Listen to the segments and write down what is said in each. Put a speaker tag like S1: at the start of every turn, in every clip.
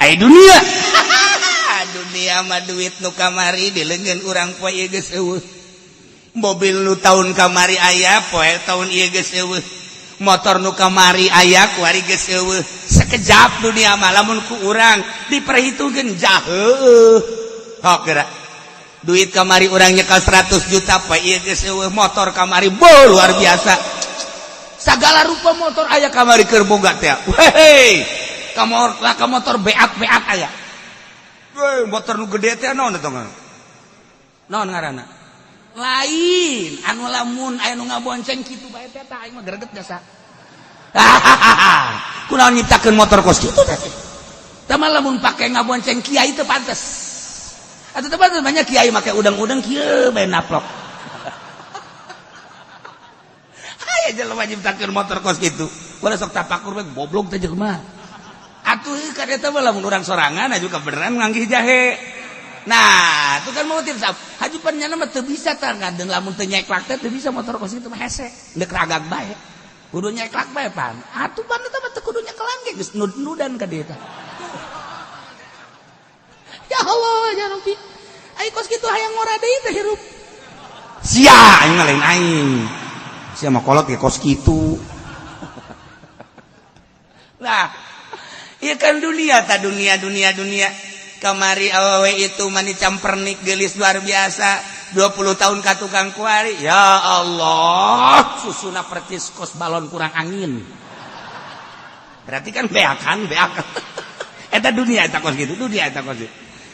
S1: Ai dunia, dunia mah duit nu kamari di leungeun urang poe ieu geus eueuh. Mobil nu tahun kamari aya, poe tahun ieu geus eueuh. Motor nu kamari aya, kuari geus eueuh. Sekejap dunia mah lamun ku urang diperhitungkeun jaheuh. Hok geura. Duit kamari urang nyekel 100 juta, poe ieu geus eueuh. Motor kamari bo luar biasa. Segala rupa motor aya kamari keur boga teh. Hei, ka motor beat-beat aya. Weh, motor nu gede teh naon eta naon ngaranna? Lain anu lamun aya nu ngabonceng kitu bae teh, tah aing mah greget jasa. Kunaon nyiptakeun motor kos kitu teh? Tah mah lamun pake ngabonceng kiai teu pantes. Atuh teu pantes, banyak kiai make udang-udang kieu bae naplok. Aya jelema nyiptakeun motor kos kitu. Ulah sok tapakur bae, goblok teh jelema. Atuh kan eta mah lamun urang sorangan aju kebenaran nganggih jahe. Nah, itu kan mau tip haju pan nyana mah teu bisa tah ngadeun lamun teu nyeklak teh teu bisa motor kos kitu mah hese. Deuk ragag bae. Kudu nyeklak bae pan. Atuh pan eta mah teu kudu nyekelan ge geus nud-nudan ka dieu teh. Ya Allah, ya Rabbi. Ai kos kitu hayang ngora deui teh hirup. Sia aing mah lain aing. Sia mah kolot ge kos kitu. Nah, iya kan dunia ta, dunia dunia dunia. Kamari awewe itu mani campernik gelis luar biasa, 20 tahun ka tukang kuari, ya Allah, susuna percis kos balon kurang angin. Berarti kan beakan beakan. Eta dunia, eta kos gitu dunia, eta kos gitu.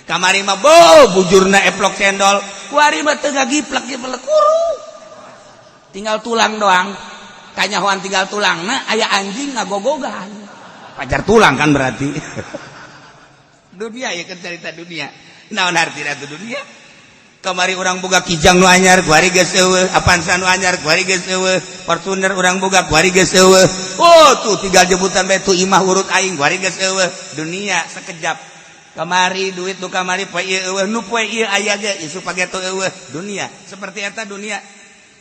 S1: Kamari mah bo bujurna eplok cendol, kuari mah teu ngagiplek giplek, kuru tinggal tulang doang. Kanyahoan tinggal tulang, nah aya anjing ngagogogan pajar tulang kan. Berarti dunia ya kan, cerita dunia. Naon artina itu dunia? Kamari urang boga Kijang nu anyar, kuari geus eueuh. Avanza nu anyar, kuari geus eueuh. Fortuner urang boga, kuari geus eueuh. Oh, tuh tinggal jemputan bae tuh imah urut aing, kuari geus eueuh. Dunia sekejap. Kamari duit nu kamari, poe ieu eueuh. Nu poe ieu aya ge isuk pageto eueuh. Dunia seperti eta dunia.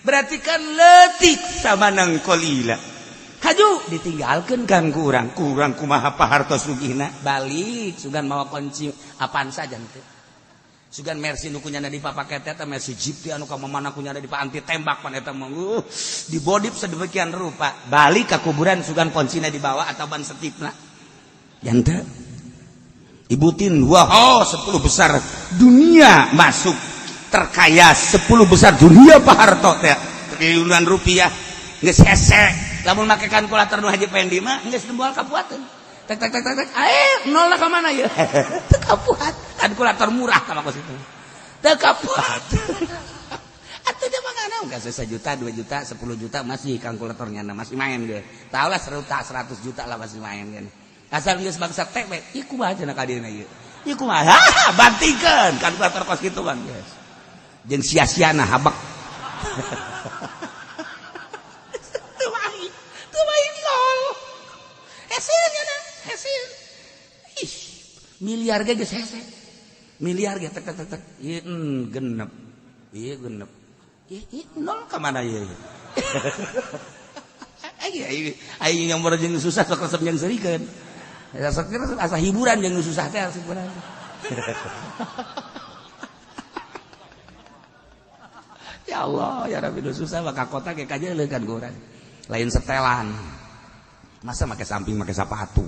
S1: Berarti kan leutik samanang qalila. Haju ditinggalkan kan ku urang, kurang kumaha Pak Harto sugihna, balik sugan mawa kunci Avanza jangan sugan Mercy nu kunyana dipapaket eta Mercy Jeep teh anu ka mamana kunyana di anti tembak pan eta mah, dibodif sedemikian rupa. Balik ke kuburan sugan kuncina dibawa atau ban setipna jante. Ibutin, wah, oh, 10 besar dunia masuk, terkaya 10 besar dunia Pak Harto teh, triliunan rupiah geus hese. Lamun make kalkulator nu Haji Pendi mah geus moal kapuateun. Tek tek tek tek tek, eh, nol lah ka mana ya? Teu kapuat. Kalkulator murah sama kos itu teu kapuat. Atuh dia mah ngana enggak sejuta, 2 juta, 10 juta masih kalkulatornya masih main ge. Tahu lah, 100 juta lah masih main kan. Asal geus bangsa tek we, ieu kumaha cenah ka dieuna ieu? Ieu kumaha? Bantingkeun kalkulator kos kitu bang, guys. Jeung sia-siana habak. Teu main, teu main nol. Hese nya, hese. Ih, miliar ge geus hese. Miliar ge tek tek tek tek. Ieu genep. Ieu genep. Ih, ih, nol ka mana ieu? Aing aing yang jeung susah sok resep jeung seurikeun. Sok asa hiburan jeung susah teh hiburan. Ya Allah, ya Rabbi, nu susah maka kota ge kajeuleuh kan urang. Lain setelan. Masa make samping make sepatu.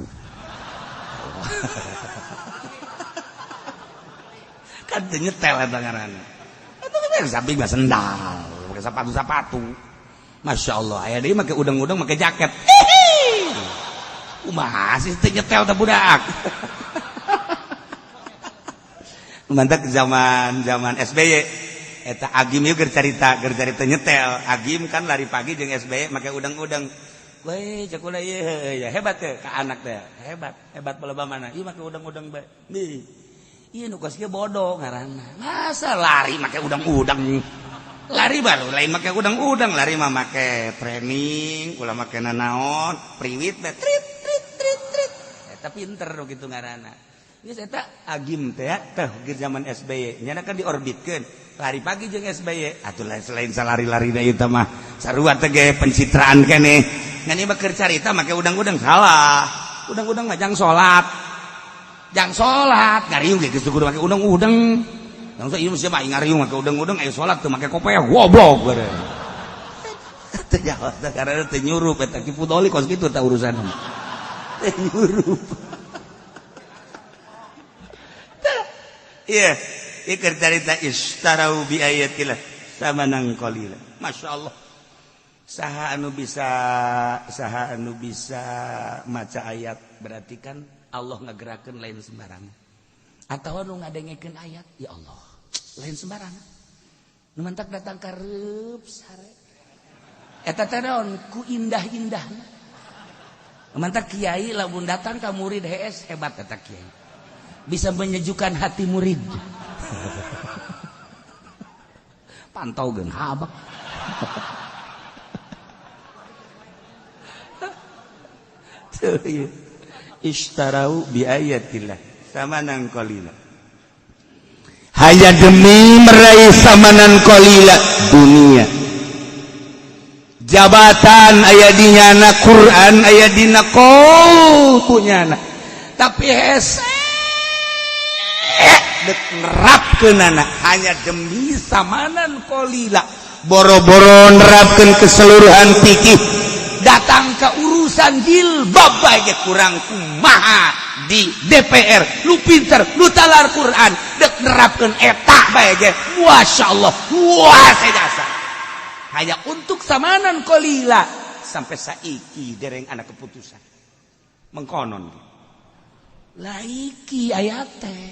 S1: Kan teu nyetel eta ngaranna. Eta mah samping mah sendal, make sepatu-sepatu. Masya Allah, aya deui make udang-udang make jaket. Kumaha sih teu nyetel teh budak. Mantap zaman zaman SBY eta Agim ieu keur carita nyetel. Agim kan lari pagi jeung SBY make udang-udang. Weh, cek ulah ieu ya hebat teh ka anak teh. Hebat, hebat palebah mana? Ieu make udang-udang bae. Nih. Ieu nu kos kieu bodoh ngaranna. Masa lari make udang-udang? Lari baru lain make udang-udang, lari mah make training, ulah make nanaon, priwit teh trit trit trit trit. Eta pinter nu kitu ngaranna. Geus eta Agim teh teh ge zaman SBY, nyana kan diorbitkeun. Lari pagi jeung SBY. Atuh lain selain salari-larina ieu teh mah sarua teh ge pencitraan keneh. Ngan ieu mah keur carita make udang-udang salah. Udang-udang mah jang salat. Jang salat ngariung ge geus kudu make udeng-udeng. Langsung ieu mah aing ngariung make udeng-udeng aya salat teu make kopeah goblok bare. Teu jawab karena teu nyurup eta Ki Fudoli kos kitu tah urusan. Teu nyurup. Iya, ieu carita istarau bi ayatillah samanan qalila. Masyaallah. Saha anu bisa maca ayat berarti kan Allah ngagerakeun lain sembarangan. Atawa nu ngadengekeun ayat, ya Allah, lain sembarangan. Nu mantak datang ka reup sare. Eta teh naon ku indah-indahna. Nu mantak kiai lamun datang ka murid hees hebat eta kiai. Bisa menyejukkan hati murid. Pantau geun habak. Tuh ieu. Ishtarau bi ayatillah samanan qalila. Hanya demi meraih samanan qalila dunia. Jabatan aya di nyana, Quran aya dina qol nyana. Tapi hese dek nerapkeunana hanya demi samanan qalila. Boro-boro nerapkeun keseluruhan fikih. Datang ke urusan jilbab bae kurang kumaha di DPR lu pinter lu talar Quran dek nerapkeun eta bae ge masyaallah wah saya hanya untuk samanan qalila sampai saiki dereng anak keputusan mengkonon laiki ayat teh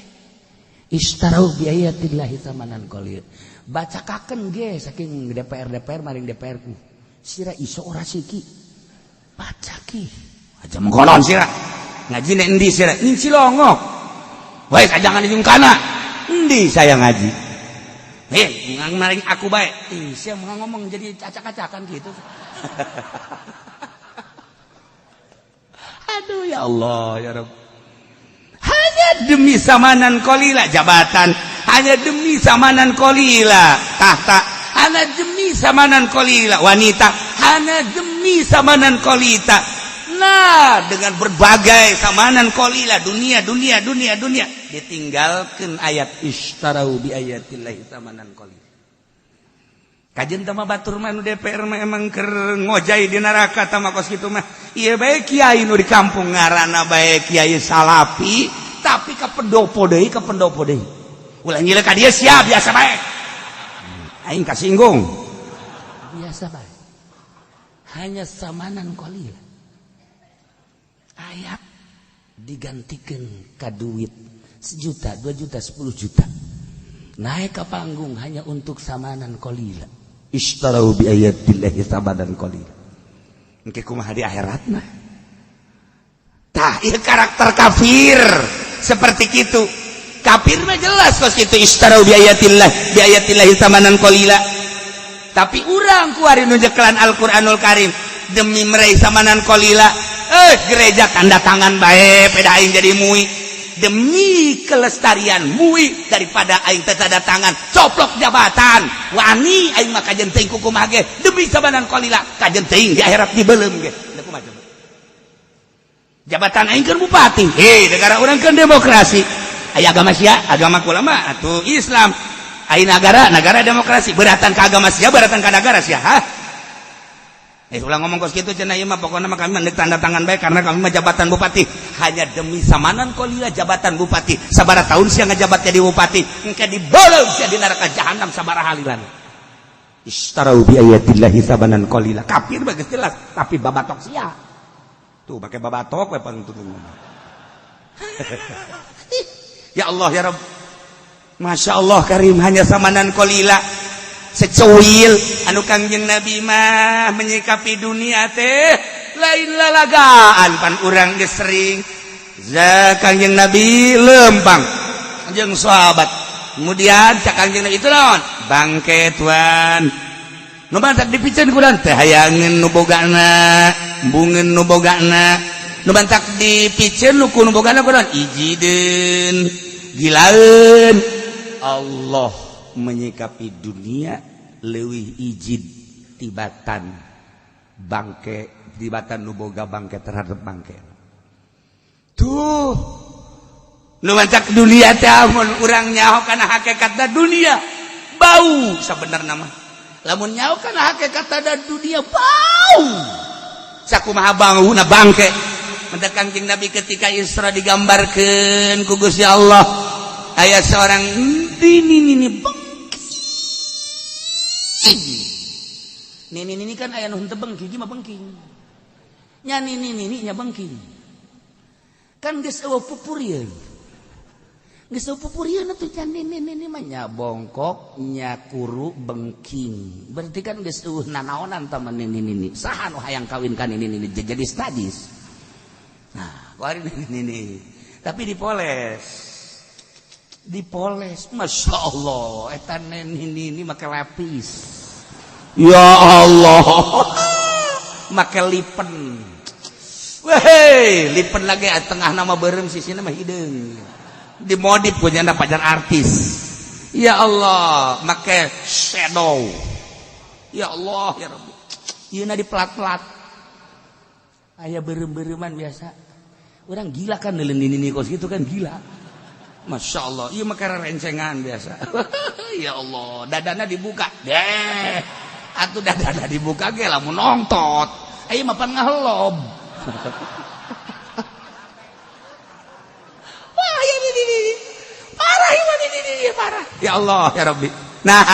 S1: istarau bi ayatillahi samanan qalila bacakakeun ge saking DPR maring DPR ku sira iso ora siki baca ki aja mengkonon sira ngaji nek endi sira ning Cilongok wae jangan jeung kana endi saya ngaji maring aku bae ih sia ngomong jadi acak-acakan gitu. Aduh ya Allah ya Rabb, hanya demi samanan qalila jabatan, hanya demi samanan qalila tahta, hanya demi samanan qalila wanita, hanya demi samanan qalita. Nah, dengan berbagai samanan qalila dunia dunia dunia dunia ditinggalkan ayat istarau bi ayatillahi samanan qalila. Kajen tama batur mah nu DPR mah emang keur ngojay di neraka tama kos kitu mah. Ieu bae kiai nu di kampung ngaranna bae kiai salapi tapi ka pendopo deui ka pendopo deui. Ulah nyileuh ka dieu sia biasa bae. Aing kasinggung. Biasa bae. Hanya samanan qalila. Ayat digantikan ka duit 1 juta, 2 juta, 10 juta. Naik ke panggung hanya untuk samanan qalila. Ishtarau bi ayatillahi samanan qalila. Engke kumaha di akhiratna? Tah, ieu karakter kafir seperti kitu. Kafir mah jelas kos kitu ishtarau bi ayatillahi samanan qalila. Tapi urang kuari nu nyekelan Al-Qur'anul Karim demi meraih samanan qalila, gereja tanda tangan bae peda aing jadi mui demi kelestarian mui daripada aing teu tanda tangan coplok jabatan wani aing mah kajen teuing kukumaha ge demi samanan qalila kajen teuing di akhirat dibeuleum ge. Kumaha coba jabatan aing keur bupati, hei negara urang keur demokrasi, aya agama sia agama kula mah atuh Islam, aya negara negara demokrasi beratan ka agama sia beratan ka negara sia. Hah, ulah ngomong kos kitu cenah ieu mah pokona mah kami mah tanda tangan bae karena kami mah jabatan bupati hanya demi samanan qalila jabatan bupati sabaraha tahun sia ngajabat jadi bupati engke dibolong sia di neraka jahanam sabaraha halilan. Istarau bi ayatillahi samanan qalila. Kafir mah geus jelas tapi babatok sia tuh pake babatok we pangtutung. Ya Allah ya Rabb, Masya Allah Karim hanya samanan qalila secuil anu Kangjeng Nabi mah menyikapi dunia teh lain lalagaan pan urang geus sering za Kangjeng Nabi lempang jeung sahabat kemudian cak Kangjeng Nabi itu naon bangke tuan nu bantak dipiceun kurang teh hayangeun nu bogana bungeun nu bogana nu bantak dipiceun nu ku nu bogana kurang ijideun gilaeun. Allah menyikapi dunia leuwih ijid tibatan bangke tibatan nu boga bangke terhadap bangke tuh. Nu mancak dunia teh mun urang nyaho kana hakikatna, dunia bau. Sabenerna mah lamun nyaho kana hakikatna, dunia bau. Sakumaha bauna bangke. Mendak Kangjeng Nabi ketika Isra digambarkeun ku Gusti Allah, aya seorang nini nini bengking. Nini nini kan aya nu henteu bengking mah, bengking nya. Nini nini nya bengking kan, geus eueuh pupurieun, geus eueuh pupurieun atuh nya. Nini nini mah nya bongkok, nya kuru, bengking, berarti kan geus eueuh nanaonan tah mah nini nini. Saha nu hayang kawin ka nini nini? Jadi sadis. Nah, kuari nini nini tapi dipoles, dipoles, masya Allah, eta nini nini make lapis, ya Allah, make lipen. Weh, lipen lagi tengah nama beureum, sisina mah hideung, dimodif punya pacar artis. Ya Allah, make shadow. Ya Allah, ya Rabbi, ieu di pelat-pelat aya beureum-beureuman. Biasa orang gila kan neuleuh nini kos gitu kan, gila. Masya Allah, iya, make rencengan biasa. Ya Allah, dadana dibuka deh atuh, dadana dibuka ge lamun nongtot ayo mapan ngahelob. Wah, ya ini, ini parah ini, ini, ini parah. Ya Allah, ya Rabbi. Nah,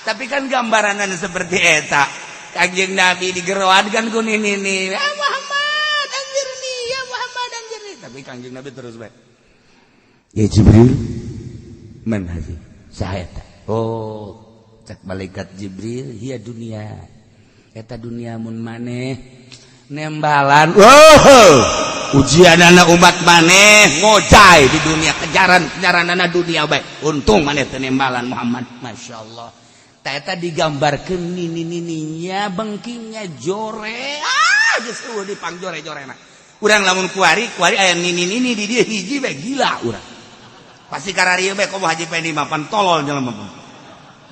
S1: tapi kan gambaranan seperti eta, Kanjeng Nabi digeroan kan ku nini nih, "Ya Muhammad, anjirni, ya Muhammad, anjirni." Tapi Kanjeng Nabi terus baik, "Ya Jibril, man hazi?" Saha eta? Oh, cek malaikat Jibril, "Hiya dunia." Eta dunia mun maneh nembalan. Oh, ujian anak umat maneh ngocai di dunia, kejaran kejaran anak dunia baik. Untung maneh teu nembalan, Muhammad. Masya Allah. Eta digambarkan nini nininya bengkingnya jore. Ah, geus eueuh dipang jore jorena. Urang lamun kuari kuari aya nini nini di dieu hiji bae, gila urang pasti. Kararieu bae, komo Haji Pendi mah pan tolol jelema mah.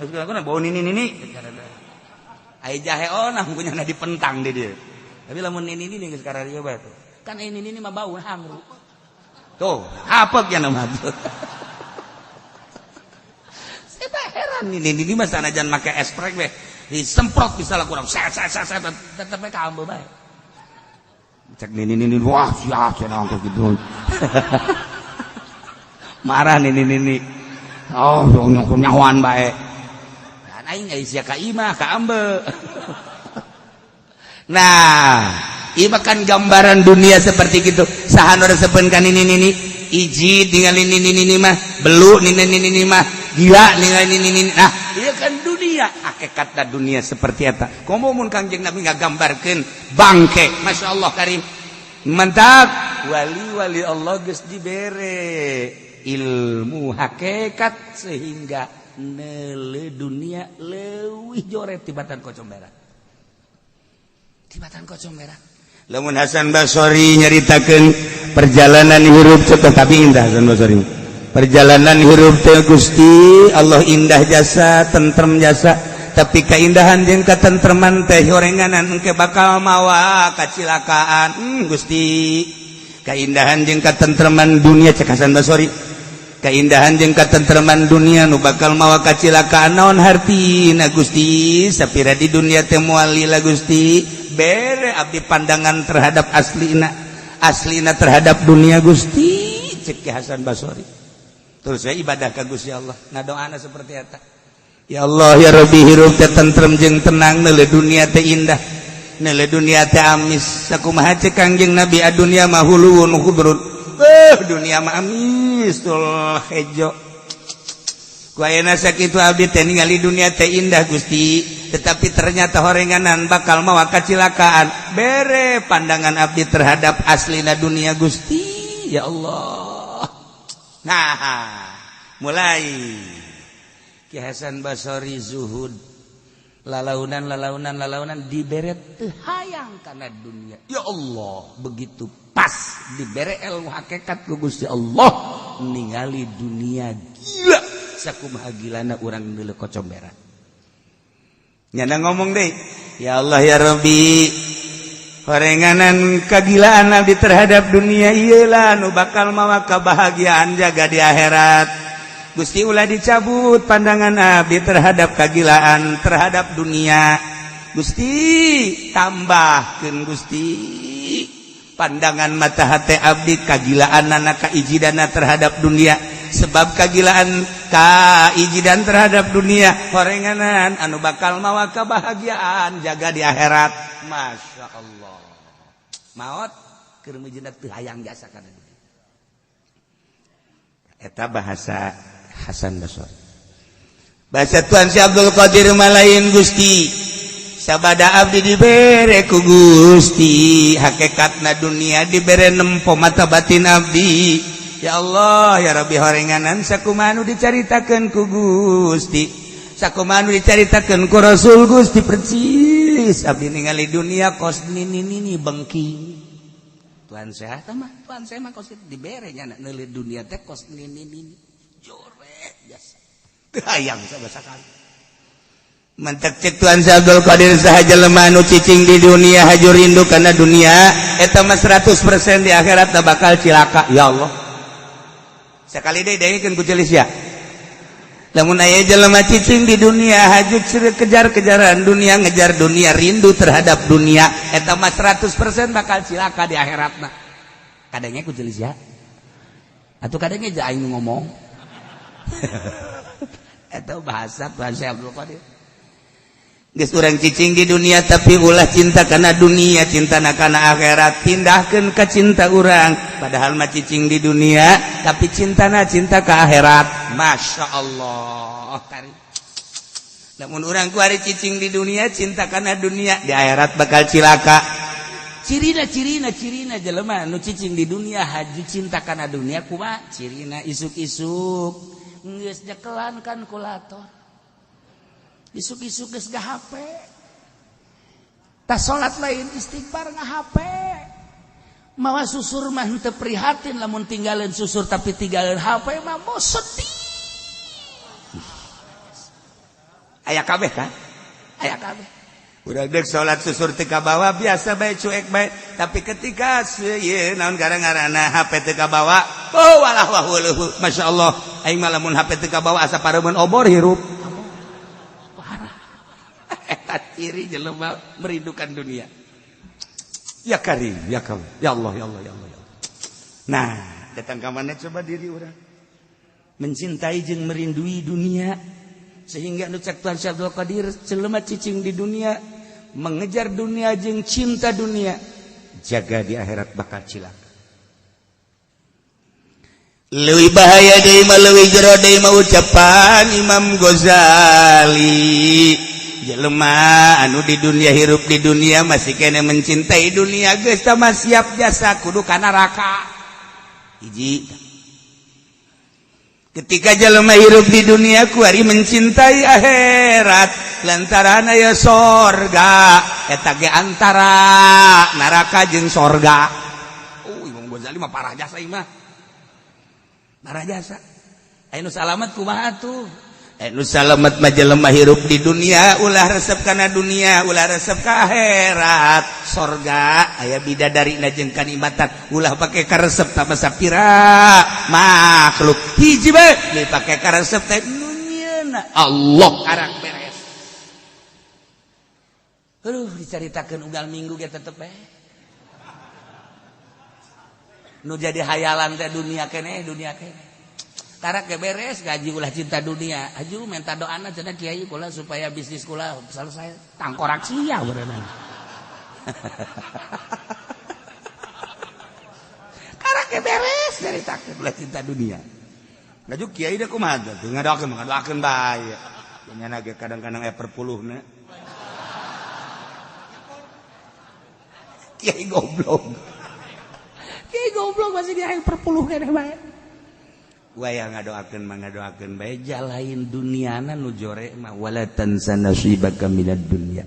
S1: Geus bau nini nini aya jahe onah punya dipentang di dieu. Tapi lamun nini nini geus kararieu bae tuh kan, ini nini mah bau hangru tuh, apek ya nama tuh. Saya heran, ini ini mah sanajan make esprek we disemprot bisa lah kurang set set set set, tetep we kambe bae. Cek nini nini, "Wah, sia cenah," gitu marah nini nini. Oh, nyahoan bae kan, aing aya sia ka imah ka ambe. Nah, ieu kan gambaran dunia seperti gitu. Saha nu resepeun ka nini nini? Iji tinggal nini nini mah, belu nini nini mah, gila ningali nini nini. Nah, ieu kan dunia, hakikatna dunia seperti eta. Komo mun Kangjeng Nabi ngagambarkeun bangke. Masya Allah karim. Mantap, wali-wali Allah geus dibere ilmu hakikat sehingga neule dunia leuwih jore tibatan kocom berak, tibatan kocom berak. Lamun Hasan Basori nyaritakeun perjalanan hirup, tapi indah Hasan Basori. Perjalanan hirup teh, Gusti Allah, indah jasa, tentrem jasa, tapi keindahan jeung ketentreman teh horenganan engke bakal mawa kacilakaan. Gusti, keindahan jeung ketentreman dunia, cek Hasan Basori, keindahan jeung ketentreman dunia nu bakal mawa kacilakaan naon hartina, Gusti? Sapira di dunia teh moal lila, Gusti? Bere abdi pandangan terhadap aslina, aslina terhadap dunia, Gusti, cek Hasan Basori. Terus saya ibadah ka Gusti Allah, ngadoana seperti eta, "Ya Allah, ya Rabbi, hirup teh tentrem jeung tenang, neule dunia teh indah, neule dunia teh amis." Sakumaha cek Kangjeng Nabi, "Adunya mah huluwun khudrun." Dunia mah amis tul hejo. Ku ayeuna sakitu abdi teh ningali dunia teh indah, Gusti, tetapi ternyata horenganan bakal mawa kacilakaan. Bere pandangan abdi terhadap aslina dunia, Gusti, ya Allah. Nah, mulai Ki Hasan Basori zuhud, lalaunan lalaunan lalaunan, dibere teu hayang kana dunia. Ya Allah, begitu pas dibere ilmu hakikat ku Gusti Allah, ningali dunia gila. Sakumaha gilana urang neuleuh kocomberan. Nyana ngomong deh, "Ya Allah, ya Rabbi, Horenganan kagilaan abdi terhadap dunia iyalah nu bakal mawa kebahagiaan jaga di akhirat. Gusti ulah dicabut pandangan abdi terhadap kagilaan terhadap dunia. Gusti tambahkeun Gusti pandangan mata hati abdi kagilaan anak kaijidana terhadap dunia, sebab kagilaan kaijidan terhadap dunia horenganan anu bakal mawa kebahagiaan jaga di akhirat. Masya Allah, maot keur meujeuh teu hayang jasa kana dunia. Eta bahasa Hasan Basri. Bahasa Tuan Syekh Abdul Qadir malain, Gusti, sabada abdi dibere ku Gusti hakikatna dunia dibere nempo mata batin abdi. Ya Allah ya Rabbi, horenganan sakumaha nu dicaritakeun ku Gusti, sakumaha nu dicaritakeun ku Rasul Gusti, percis abdi ningali dunia kos nini nini bengking. Tuhan sehat mah, Tuhan saya mah kos dibere nya neuli dunia teh kos nini nini jore biasa teu hayang sama sakali. Mantak cek Tuhan Syekh Abdul Qadir, saha jelema nu cicing di dunia haju rindu karena dunia, eta mah 100% di akhirat bakal cilaka. Ya Allah, sekali deui dengekeun ku celis ya. Lamun aya jelema cicing di dunia haju kejar-kejaran dunia, ngejar dunia, rindu terhadap dunia, eta mah 100% bakal cilaka di akhiratna. Kadangnya ku celis ya atau kadangnya aja aing ngomong. Eta bahasa Tuhan Syekh Abdul Qadir. Geus urang cicing di dunia tapi ulah cinta karena dunia, cinta na kana akhirat, pindahkeun ke cinta urang. Padahal mah cicing di dunia tapi cintana cinta ke akhirat. Masya Allah. Namun urang kuari cicing di dunia cinta karena dunia, di akhirat bakal cilaka. Cirina cirina cirina jelema nu cicing di dunia haju cinta kana dunia kumaha cirina? Isuk-isuk geus nyekelan kalkulator, isuk-isuk geus HP, tas salat lain istighfar nga HP, mawa susur mah henteu prihatin lamun tinggalin susur, tapi tinggalin HP mah mau sedih. Aya kabeh kan, aya kabeh. Udah dek salat susur teu kabawa biasa bae, cuek bae, tapi ketika ieu naon gara-garana HP teu kabawa, oh walah wah Masya Allah, aing mah lamun HP teu kabawa asa pareumeun obor hirup. Eta ciri jelema merindukan dunia. Ya Karim, ya Karim, ya Allah, ya Allah, ya Allah, ya Allah. Nah, datang ke mana coba diri orang mencintai jeung merindui dunia sehingga nu cek Tuhan Syekh Abdul Qadir, jelema cicing di dunia mengejar dunia jeung cinta dunia jaga di akhirat bakal cilaka. Leuwih bahaya deui mah, leuwih jero deui mah ucapan Imam Ghazali, jelema anu di dunia hirup di dunia masih kene mencintai dunia geus mah siap jasa kudu ka neraka. Hiji, ketika jelema hirup di dunia kuari mencintai akhirat lantaran aya sorga, eta ge antara neraka jeung sorga. Oh, Imam Ghazali mah parah jasa ieu mah, parah jasa. Aya nu salamet kumaha tuh? Nu salamet mah jelema hirup di dunia ulah resep kana dunia, ulah resep ka akhirat. Sorga aya bidadari na jeung kanikmatan, ulah pake karesep tambah sapira makhluk. Hiji bae dipake karesep teh nu nyieunna Allah, karak beres. Aduh, dicaritakeun unggal minggu ge tetep bae nu jadi hayalan teh dunia keneh, dunia keneh. Karak ge beres gaji, ulah cinta dunia. Aju minta doana cenah kiai kula supaya bisnis kula selesai, tangkorak sia berenang. Karak ge beres caritakeun ulah cinta dunia. Ngaju kiai deh kumaha teh ngadoakeun, ngadoakeun bae. Nya ge kadang-kadang aya perpuluhna. Kiai goblok. Kiai goblok masih dia perpuluh keneh bae. Waya ngadoakeun mah ngadoakeun bae, jalain duniana nu jore mah wala tansa nasibaka minad dunya.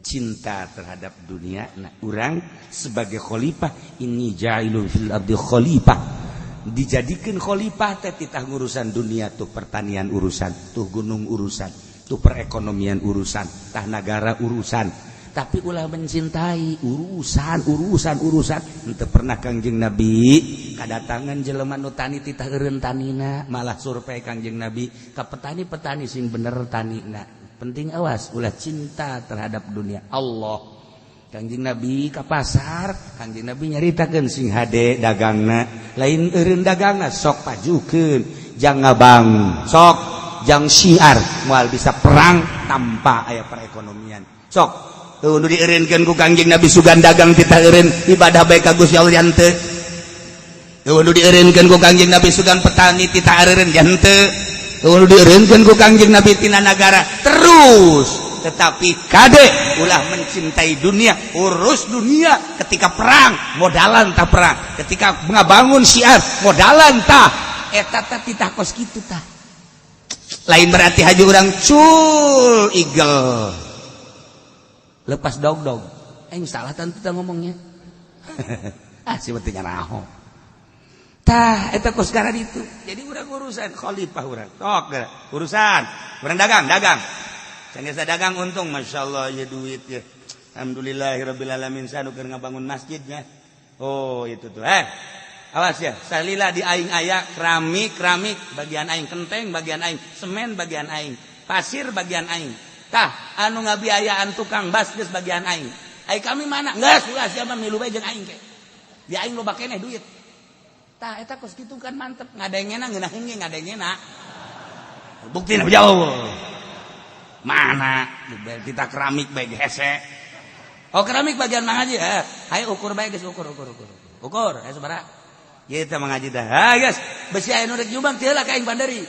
S1: Cinta terhadap dunia. Nah, urang sebagai khalifah, ini ja'ilun fil ardi khalifah. Dijadikeun khalifah teh titah ngurusan dunia tuh pertanian urusan, tuh gunung urusan, tuh perekonomian urusan, tah nagara urusan. Tapi ulah mencintai urusan urusan urusan. Henteu pernah Kangjeng Nabi kadatangan jelema nu tani titah eureun tanina, malah survei Kangjeng Nabi ka petani-petani sing bener tanina. Penting awas ulah cinta terhadap dunia. Allah Kangjeng Nabi ka pasar, Kangjeng Nabi nyaritakeun sing hade dagangna, lain eureun dagangna sok pajukeun, jang ngabang sok jang syiar, moal bisa perang tanpa aya perekonomian. Sok tuh nu dieureunkeun ku Kangjeng Nabi sugan dagang titah eureun ibadah bae ka Gusti Allah henteu. Tuh nu dieureunkeun ku Kangjeng Nabi sugan petani titah eureun henteu. Tuh nu dieureunkeun ku Kangjeng Nabi tina nagara terus. Tetapi kade ulah mencintai dunia, urus dunia ketika perang modalan tah perang, ketika ngabangun syiar modalan tah eta tah titah kos kitu tah. Lain berarti haji urang cul igel lepas dog dog, eh salah tentu tah ngomongnya. Ah si pentingnya raho tah eta kos sekarang itu. Jadi urang urusan khalifah urang tok urusan urang dagang dagang. Sanggeus dagang untung, masya Allah ya duit ya. Alhamdulillahirabbil alamin sanu keur ngabangun masjidnya. Oh itu tuh. Awas ya, salila di aing aya keramik keramik bagian aing, kenteng bagian aing, semen bagian aing, pasir bagian aing. Tah anu ngabiayaan tukang bas geus bagian aing. Ai kami mana? Geus ulah sia mah milu bae jeung aing ke. Di aing loba keneh duit. Tah eta kos kitu kan mantep ngadengena ngeunaheun ge ngadengena. Buktina jauh. Mana kita keramik baik hese. Oh keramik bagian Mang Haji, eh hayu ukur bae geus, ukur ukur ukur ukur, ayo sabaraha ieu teh Mang Haji teh. Ha geus besi aya nu rek nyumbang teu heula ka aing bandari.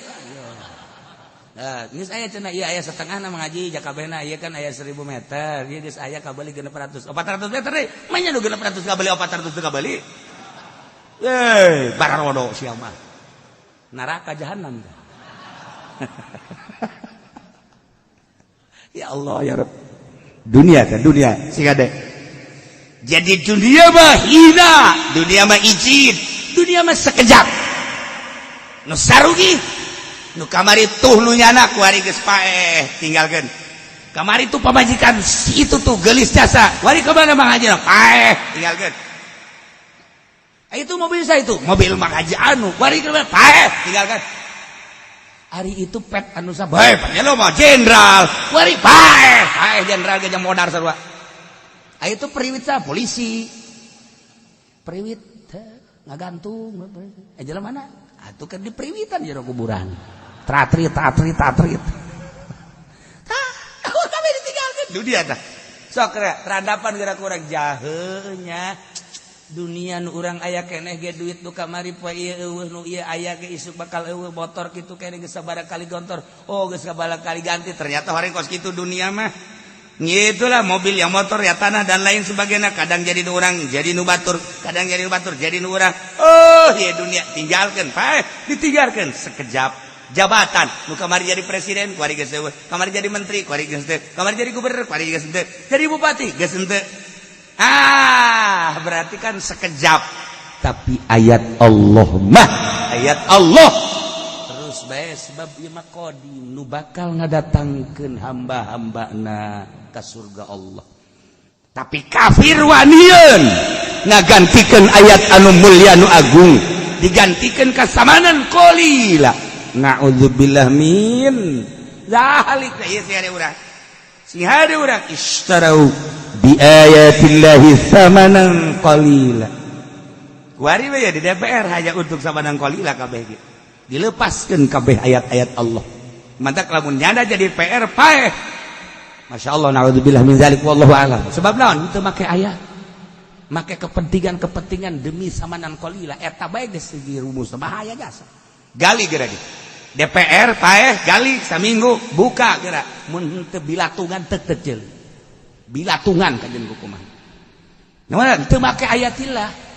S1: Nah, geus aya cenah ieu aya setengahna Mang Haji jakabehna ieu kan aya 1000 meter, ieu geus aya kabeli 600 400 meter deui manya nu 600 kabeli 400 teu kabeli. Eh bararodo sia mah neraka jahanam. Ya Allah ya Rabb. Dunia kan dunia sing ade. Jadi dunia mah hina, dunia mah izin, dunia mah sekejap. Nu sarugi, nu kamari tuh nu nyana kuari geus paeh tinggalkeun. Kamari tuh pamajikan si itu tuh gelis jasa, wari ka mana Mang Haji paeh tinggalkeun. Itu mobil saya itu, mobil Mang Haji anu, wari ka mana paeh tinggalkeun. Ari itu pet anu sabae lo mah jenderal wari paeh paeh jenderal ge modar sarua. Ah itu periwit sa polisi periwit ngagantung eh jalan mana atuh kan di periwitan jero kuburan tratrit tatrit tatrit tah kami ditinggalkeun dunia tah sok terhadapan geura kurang jahenya dunia nu urang aya keneh ge duit nu kamari poe ieu eueuh nu ieu aya ge isuk bakal eueuh motor kitu keneh geus sabaraha kali gontor, oh geus sabaraha kali ganti ternyata horeng kos kitu dunia mah. Itulah mobil yang motor ya tanah dan lain sebagainya, kadang jadi nu urang jadi nu batur, kadang jadi nu batur jadi nu urang. Oh ya dunia tinggalkan paeh ditinggalkan sekejap. Jabatan nu kamari jadi presiden kuari geus eueuh, kamari jadi menteri kuari geus teu, kamari jadi gubernur kuari geus teu, jadi bupati geus henteu. Ah berarti kan sekejap. Tapi ayat Allah mah ayat Allah terus bae sebab ieu mah qadim nu bakal ngadatangkeun hamba-hambana ka surga Allah. Tapi kafir wanian ngagantikeun ayat anu mulia nu agung digantikeun kasamanan qalila. Na'udzubillah min zalik. Ieu sih ada urang sing hade urang istarau bi ayatillahi thamanan qalila. Kuari we ya di DPR hanya untuk samanan qalila kabeh ge dilepaskeun kabeh ayat-ayat Allah. Mantak lamun nyanda jadi PR paeh. Masya Allah, na'udzubillah min zalik wallahu alam. Sebab naon teu make ayat, make kepentingan-kepentingan demi samanan qalila eta bae geus segi rumus bahaya jasa. Gali geura ge DPR paeh gali saminggu buka geura mun teu bilatungan teu teu bilatungan kajen hukuman. Nah, teu make ayatillah.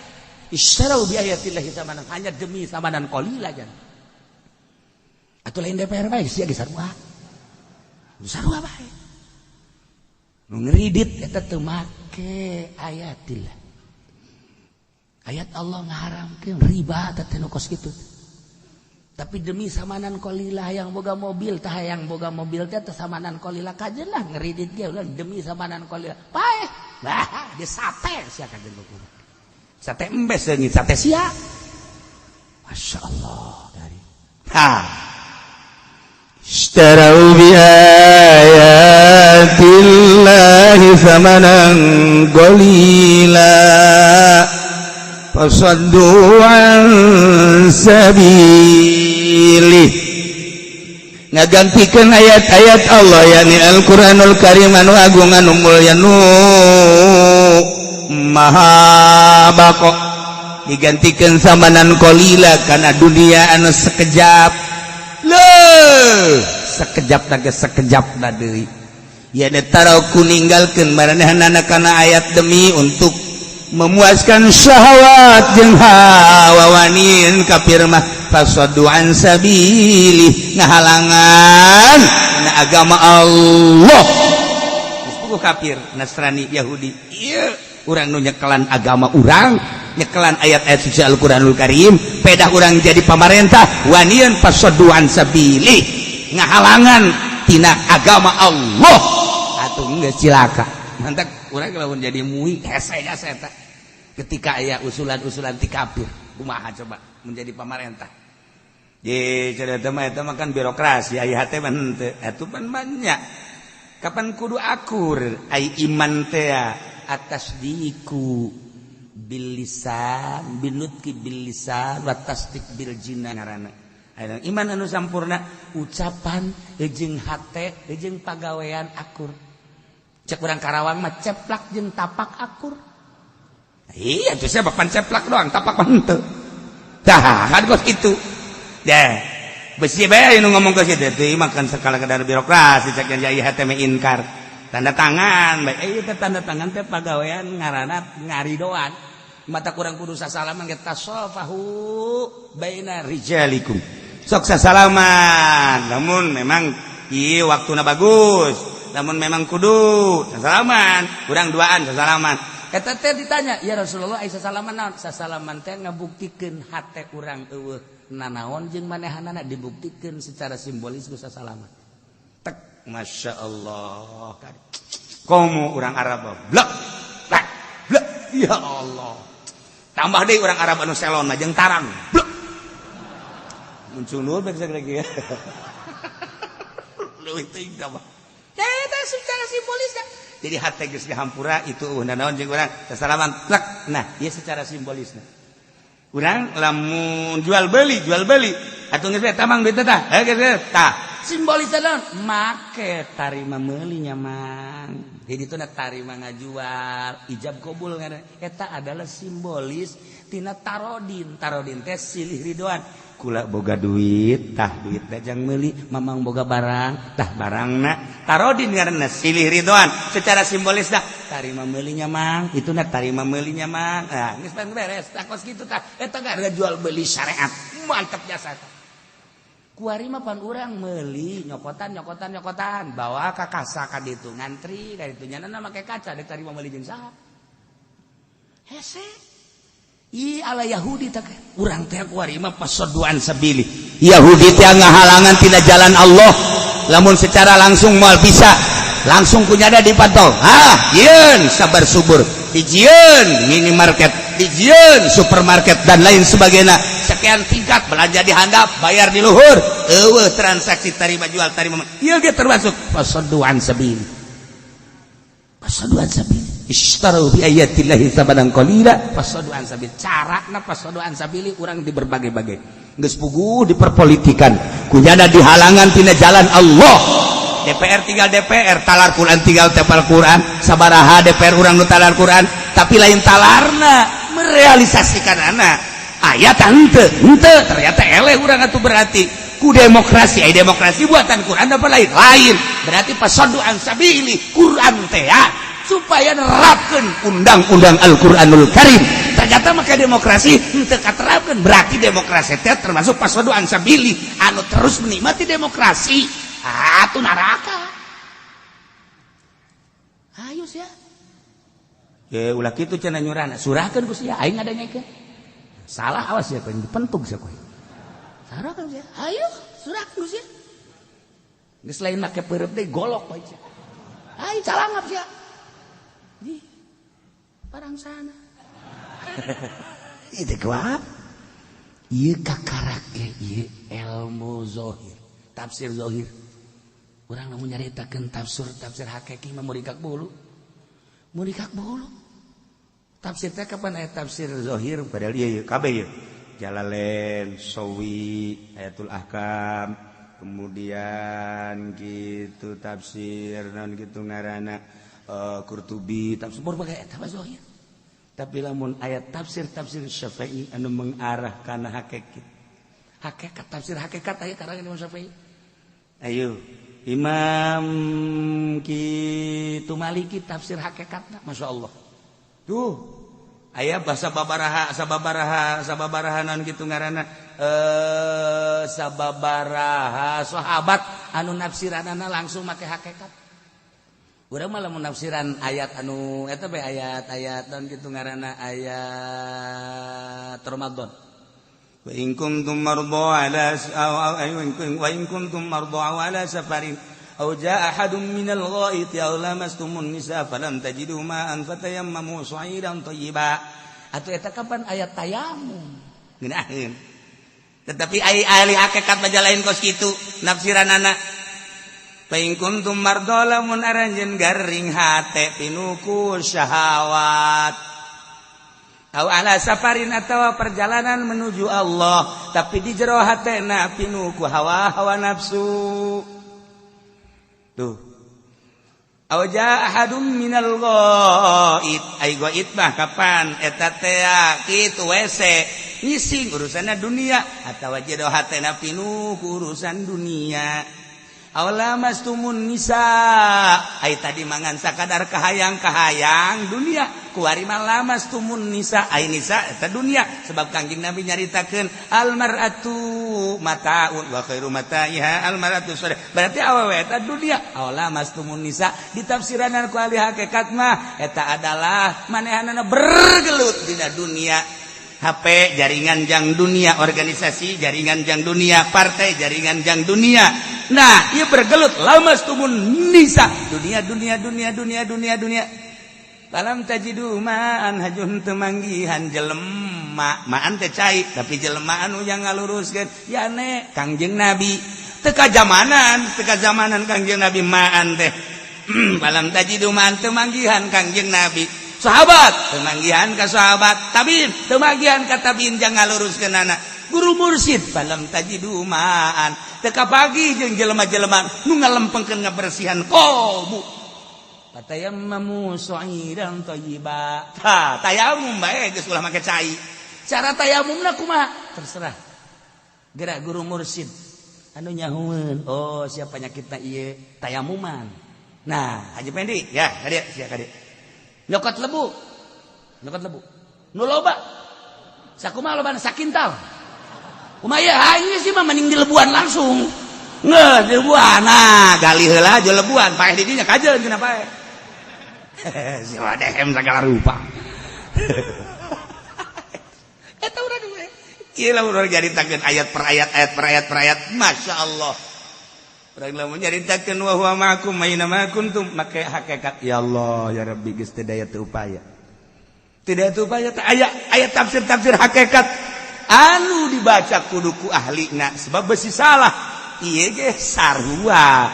S1: Istarau bi ayatillahi samanan hanya demi samanan qalila jan. Atuh lain DPR bae sia ge sarua. Sarua bae. Nu ngeridit eta teu make ayatillah. Ayat Allah ngaharamkeun riba teh nu kos kitu. Tapi demi samanan qalilah, yang boga mobil tah, yang boga mobil teh teh samanan qalilah, kajen lah ngeridit ge ulah demi samanan qalilah paeh. Bah, dia sate sia, kajen buku sate embes leungit sate sia. Masya Allah dari ha
S2: اشتروا بآيات الله ثمنا قليلا فصدوا عن سبيله. Ngagantikan ayat-ayat Allah, yakni Al-Qur'anul Karim anu agung, anu mulya, nu maha bako, digantikan samanan qalila karena dunia anu sekejap. Loh, sekejap naga sekejap na deui ya taraku, ninggalkeun maranehna kana ayat demi untuk memuaskan syahwat jeung hawa. Wanian kafir mah fasaddu an sabili, ngahalangan na agama Allah.
S1: Geus kafir Nasrani Yahudi ieu, urang nu nyekelan agama urang, nyekelan ayat-ayat suci Al-Qur'anul Karim, pedah urang jadi pamarentah, wanian fasaddu an sabili, ngahalangan tina agama Allah, atuh geus cilaka. Mantap urang lamun jadi MUI, hese jasa eta ketika aya usulan-usulan ti kafir. Kumaha coba menjadi pamarentah? Ye, cerita mah eta mah kan birokrasi, aya hate mah henteu. Atuh pan banyak. Kapan kudu akur ai iman teh atas diku bil lisan binutqi bil lisan wa tasdik bil jinan ngaranna. Aya iman anu sampurna, ucapan jeung hate jeung pagawean akur. Cek urang Karawang mah ceplak jeung tapak akur. Iya tuh, saya bapak ceplak doang, tapak mah henteu. Tah kan kos kitu. Deh, besi bae nu ngomong ke situ teh makan sekala kadar birokrasi, cek yang jaya hate inkar. Tanda tangan bae, ieu teh tanda tangan teh pagawean ngaranna ngaridoan. Mata kurang kudu sasalaman ge, tasofahu baina
S2: rijalikum. Sok sasalaman, namun memang ieu waktuna bagus. Namun memang kudu sasalaman, kurang duaan sasalaman.
S1: Eta teh ditanya, "Ya Rasulullah, ai sasalaman naon?" Sasalaman teh ngabuktikeun hate urang eueuh nanaon jeung manehanana, dibuktikeun secara simbolis ku sasalaman.
S2: Tek, Masya Allah. Komo urang Arab blek blek blek, ya Allah. Tambah deui urang Arab anu selon mah jeung tarang blek. Muncul nur bae lagi ya. Leuwih teuing tambah.
S1: Eta secara simbolis.
S2: Jadi hate geus dihampura itu eueuh nanaon jeung urang sasalaman plek. Nah, ieu secara simbolisna. Urang lamun jual beli atuh geus tamang duit tah. Eh, geus tah.
S1: Simbolis naon? Make tarima meuli nya, Mang. Jadi itu tarima ngajual, ijab kabul ngaranna. Eta adalah simbolis tina tarodin. Tarodin teh silih ridoan.
S2: Kula boga duit, tah duit teh jang meuli,
S1: mamang boga barang,
S2: tah barangna. Tarodin ngaranna silih ridoan. Secara simbolis dah
S1: tarima meulinya, Mang.
S2: Itu na tarima meulinya, Mang.
S1: Nah, geus beres tah kos kitu tah. Eta harga jual beli syariat. Mantap jasa tah. Kuari mah pan urang meuli nyokotan nyokotan nyokotan, bawa ka kasa ka ditu, ngantri ka ditu, nyana make kaca dek tarima meuli jeung saha. Hese. Ih, ala Yahudi teh urang teh kuari mah
S2: fasaddu an sabili. Yahudi teh ngahalangan tina jalan Allah. Lamun secara langsung moal bisa, langsung kunyada dipantau. Ah, yeun sabar subur, dijieun minimarket, dijieun supermarket dan lain sebagainya, sekian tingkat, belanja di handap, bayar di luhur, eueuh transaksi tarima jual tarima. Ieu ge termasuk fasaddu an sabili. Fasaddu an sabili, ishtaraw bi ayatillahi tsamanan qalila
S1: fasaddu an sabili. Carana fasaddu an sabili urang di berbagai-bagai.
S2: Geus puguh diperpolitikan, kunyana dihalangan tina jalan Allah. DPR tinggal DPR, talar Quran tinggal tepal Quran. Sabaraha DPR urang nu talar Quran, tapi lain talarna, merealisasikan anak ayat henteu henteu. Ternyata eleh urang atuh, berarti ku demokrasi. Ai demokrasi buatan Quran apa lain? Lain. Berarti fasaddu an sabili Quran teh ya,
S1: supaya nerapkeun
S2: undang-undang Al-Qur'anul Karim.
S1: Ternyata maka demokrasi henteu katerapkeun, berarti demokrasi teh termasuk fasaddu an sabili. Anu terus menikmati demokrasi atuh neraka. Ayo sia.
S2: Ya ulah kitu cenah nyurana.
S1: Surahkeun ku sia, aing ngadengekeun. Salah awas ya kowe, dipentung sia kowe. Sarakan sia. Ayo, surakan sia. Geus lain make peureup deui, golok bae sia. Ayo calangap sia. Di parang sana. Itu kuat. Ieu kakarak ge ieu ilmu zahir, tafsir zahir. Urang lamun nyaritakeun tafsir tafsir hakiki mah murikak bulu. Murikak bulu. Tafsir teh kapan aya tafsir zahir, padahal ieu ieu kabeh ieu. Jalalain, Sawi, Ayatul Ahkam, kemudian gitu tafsir naon gitu ngaranna, Qurtubi, tafsir berbagai eta mah zahir. Tapi lamun ayat tafsir-tafsir Syafi'i anu mengarah kana hakikat. Hakikat, tafsir hakikat aya karangan Imam Syafi'i. Ayo, Imam kitu Maliki tafsir hakikatna, Masya Allah. Tuh, aya bahasa babaraha, sababaraha, sababaraha naon kitu ngaranna, sababaraha sahabat anu nafsiranana langsung make hakikat. Urang mah lamun nafsiran ayat anu eta bae, ayat-ayat naon kitu ngaranna, ayat Ramadan. Wa in kuntum marda ala aw wa in kuntum marda ala safarin aw jaa ahadun minal ghaiti aw lamastumun nisa falam tajidu ma'an fatayammamu sha'idan thayyiba. Atuh eta kapan ayat tayamum ngeunaheun. Tetapi ai ahli hakikat mah lain kos kitu nafsiranana. Fa in kuntum marda, lamun aranjeun garing hate pinuku syahwat, aw ala safarin atawa perjalanan menuju Allah, tapi di jero hatena pinuku hawa hawa nafsu tuh, aw jaa ahadum minal ghaid, ai ghaid mah kapan eta teh kitu WC ngising urusanna dunia atawa jero hatena pinuku urusan dunia, aw lamastumun nisa, ai tadi mangan sakadar kahayang-kahayang dunia, kuari mah lamastumun nisa, ai nisa eta dunia, sebab Kangjeng Nabi nyaritakeun al mar'atu mataun wa khairu mataiha al mar'atu sholih, berarti awewe eta dunia. Aw lamastumun nisa ditafsiranan ku ahli hakikat mah eta adalah manehanana bergelut dina dunia, HP jaringan jang dunia, organisasi jaringan jang dunia, partai jaringan jang dunia. Nah, ia bergelut lamastumun nisa, dunia dunia dunia dunia dunia dunia. Falam tajidu ma'an, hajun temanggihan jelema, ma'an teh cai, tapi jelema anu yang ngaluruskeun yane Kangjeng Nabi. Teka zamanan, teka zamanan Kangjeng Nabi ma'an teh. Falam tajidu ma'an, temanggihan Kangjeng Nabi. Sahabat temanggihan ka sahabat, tabiin temanggihan ka tabiin jangan ngaluruskeun anak. Guru mursid falam tajidu ma'an, teka pagi jeung jelema-jelema nu ngalempengkeun ngabersihan kolbu. Fatayammamu sha'idan thayyiba. Tah, tayamum bae geus ulah make cai. Cara tayamumna kumaha? Terserah. Gerak guru mursid anu nyahueun, oh siapa penyakitna ieu tayamuman. Nah, Haji Pendi, ya, kadieu sia kadieu. Nyokot lebu. Nyokot lebu. Nu loba. Sakumaha lobana, sakintal. Kumaha ieu? Ah, sih mah mending dilebuan langsung. Nggak, dilebuan. Nah, gali heula aja lebuan, paeh di dinya kajeun cenah paeh. Si dehem segala rupa. Eta urang we. Ieu lah urang nyaritakeun ayat per ayat, ayat per ayat per ayat. Masya Allah. Urang lamun nyaritakeun wa huwa ma'akum aina ma kuntum make hakikat. Ya Allah, ya Rabbi, geus teu daya teu upaya. Tidak teu upaya teh aya ayat tafsir-tafsir hakikat anu dibaca kudu ku ahlina sebab besi salah. Ieu ge sarua.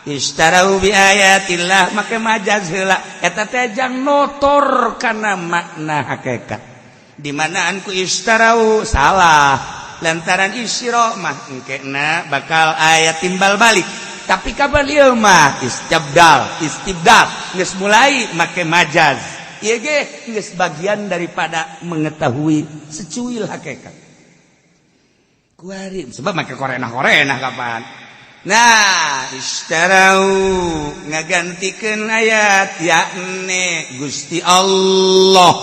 S1: Ishtarau bi ayatillah make majaz heula eta teh jang notor kana makna hakikat. Di manaan ku ishtarau salah lantaran isyra mah engkena bakal aya timbal balik, tapi kapan ieu mah istibdal, istibdal geus mulai make majaz. Ieu ge geus bagian daripada mengetahui secuil hakikat kuari sebab make korenah-korenah kapan. Nah, ishtarau ngagantikeun ayat yakni Gusti Allah.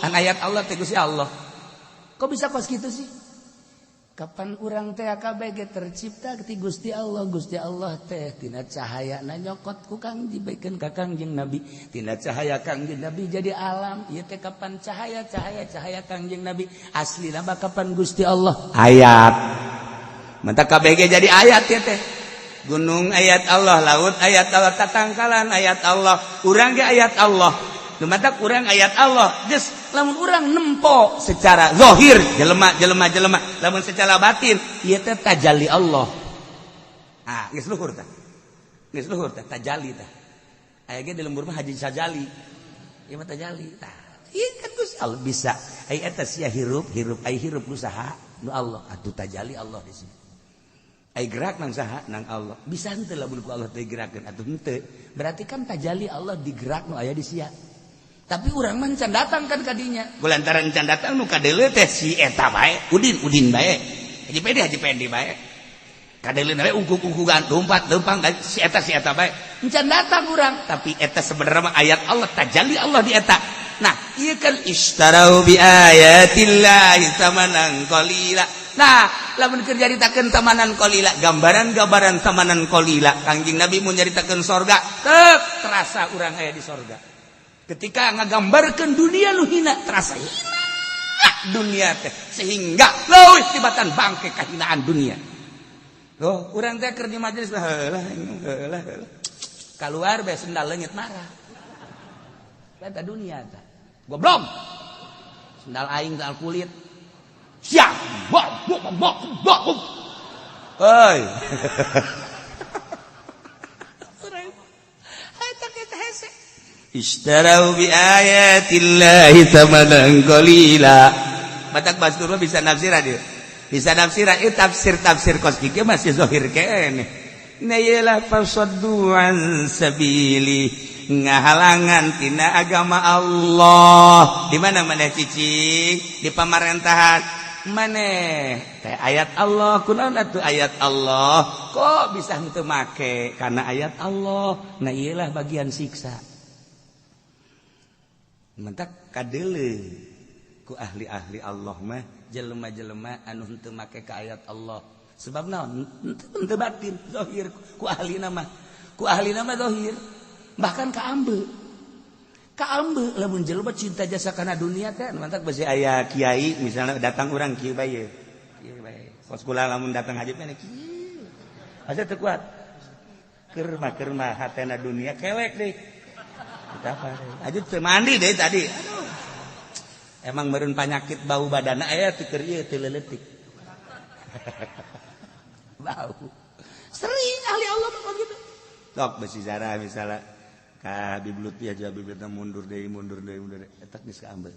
S1: Kan ayat Allah teh Gusti Allah. Kok bisa kos gitu sih? Kapan urang teh KBG tercipta ti Gusti Allah. Gusti Allah teh tina cahaya na nyokot ku Kang dibikeun ka Kangjeng Nabi, tina cahaya Kangjeng Nabi jadi alam ieu teh. Kapan cahaya cahaya cahaya Kangjeng Nabi asli mah kapan Gusti Allah ayat. Mantap KBG jadi ayat ya teh. Gunung ayat Allah, laut ayat Allah, tatangkalan ayat Allah, urang ge ayat Allah. Nu matak urang ayat Allah. Geus lamun urang nempo secara zahir jelema jelema jelema, lamun secara batin ieu teh tajalli Allah. Ah, geus luhur tah. Geus luhur tah tajalli tah. Aya ge di lembur mah Haji Sajali. Ieu mah tajalli tah. Ieu kan Gusti Allah bisa. Ai eta sia hirup, hirup ai hirup ku saha? Nu Allah. Atuh tajalli Allah di sini. Ai gerak nang saha? Nang Allah. Bisa henteu lamun ku Allah teh gerakeun atuh henteu. Berarti kan tajalli Allah digerak nu aya di sia. Tapi urang mah can datang kan kadinya. Kulantaran can datang nu kadeuleu teh si eta bae, Udin Udin bae. Haji Pedi Haji Pendi bae. Kadeuleu bae ungkuk-ungkukan lompat lempang si eta bae. Can datang urang, tapi eta sebenarnya mah ayat Allah, tajalli Allah di eta. Nah, ieu kan istarau bi ayatillahi samanan qalila. Nah, lamun keur nyaritakeun tamanan qalila, gambaran-gambaran tamanan qalila, Kangjeng Nabi mun nyaritakeun sorga, teu terasa urang aya di sorga. Ketika ngagambarkeun dunia nu hina, terasa hina dunia teh, sehingga leuwih tibatan bangke kahinaan dunia. Loh, urang teh keur di majelis heulah heulah heulah. Kaluar bae sendal leungit marah. Eta dunia teh. Goblok. Sendal aing sendal kulit. Siap. Bok bok bok bok. Hei. Eta kita hese. Ishtarau bi ayatillahi thamanan qalila. Batak bastur bisa nafsiran dia. Bisa nafsiran ieu tafsir-tafsir kos kieu masih zahir keneh. Na ieu fasaddu an sabili, ngahalangan tina agama Allah. Di mana maneh cicing? Di pamarentahan. Maneh teh ayat Allah, kunaon atuh ayat Allah? Kok bisa henteu make karena ayat Allah? Nah ieu lah bagian siksa. Mentak kadeuleu ku ahli-ahli Allah mah jelema-jelema anu henteu make ka ayat Allah. Sebab naon? Henteu batin, zahir ku ahli nama. Ku ahli nama zahir. Bahkan ka ambe. Ka ambe lamun jelema cinta jasa kana dunia teh mantak besi aya kiai misalnya datang urang kieu bae. Kieu bae. Kos kula lamun datang haji mah kieu. Asa teu kuat. Keur mah hatena dunia kelek deui. Kita apa? Aja teu mandi deh tadi. Aduh. Emang meureun panyakit bau badana aya teu keur ieu teu leuletik. Bau. Sering ahli Allah mah gitu. Sok besi zarah misalnya ka Habib Lutfi aja Habib Lutfi mundur deui mundur deui mundur deui eta geus kaambeul.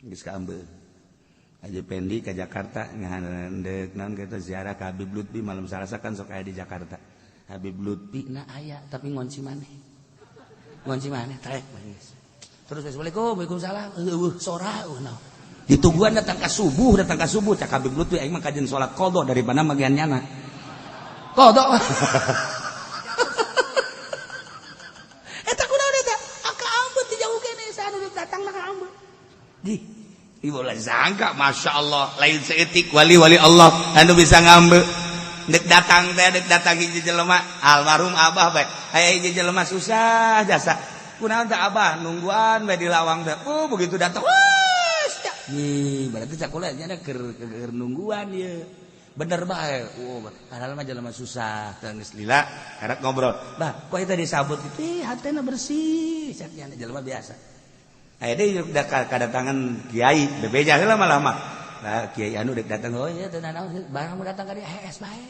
S1: Geus kaambeul. Haji Pendi ka Jakarta ngahandeuk naon kitu ziarah ka Habib Lutfi malam Salasa kan sok aya di Jakarta. Habib Lutfi na aya tapi ngonci maneh. Ngonci maneh trek geus. Terus assalamualaikum, waalaikumsalam. Eueuh sora eueuh naon. Ditungguan datang ka subuh cak Habib Lutfi aing mah kajen salat qadha daripada magian nyana. Qadha. Eta kunaon eta? Aka ambeu ti jauh keneh saha nu datang na ka ambeu. Di ieu ulah sangka Masya Allah lain seetik wali-wali Allah anu bisa ngambeu. Dek datang teh dek datang hiji jelema almarhum abah bae. Aya hiji jelema susah jasa. Kunaon teh abah nungguan bae di lawang teh. Oh begitu datang wah nih berarti cakula nya keur nungguan ieu. Bener bae. Oh padahal mah jelema susah teh geus lila karek ngobrol. Bah kok eta disabut kitu ih hatena bersih cak nya jelema biasa. Aya deui udah kadatangan kiai bebeja heula malah mah. Nah kiai anu dek datang oh iya teu nanaon barang mau datang ka dieu hees bae.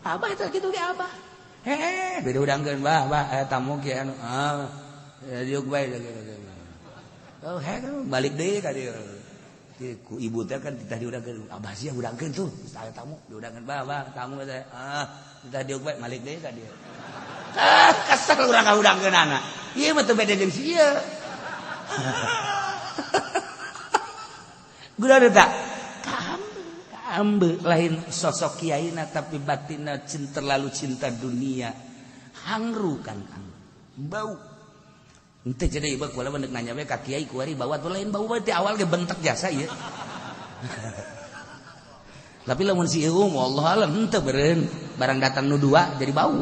S1: Abah eta kitu ge abah. Heeh beda udangkeun bah bah aya tamu kiai anu ah diuk bae. Oh heeh balik deui ka dieu. Ku ibu teh kan titah diudangkeun abah sia udangkeun tuh aya tamu diudangkeun bah bah tamu teh ah titah diuk bae balik deui ka dieu. Ah kesel urang ngaudangkeun anak. Ieu mah teu beda jeung si ieu. Guna tak kaambe lain sosok kiaina tapi batinna cinta terlalu cinta dunia hangru kan kang bau ente jadi ieu kula mah nanya we ka kiai kuari bau atuh lain bau teh awal ge bentek jasa ieu. Tapi lamun si ieu wallahu alam henteu beureun barang datang nu dua jadi bau.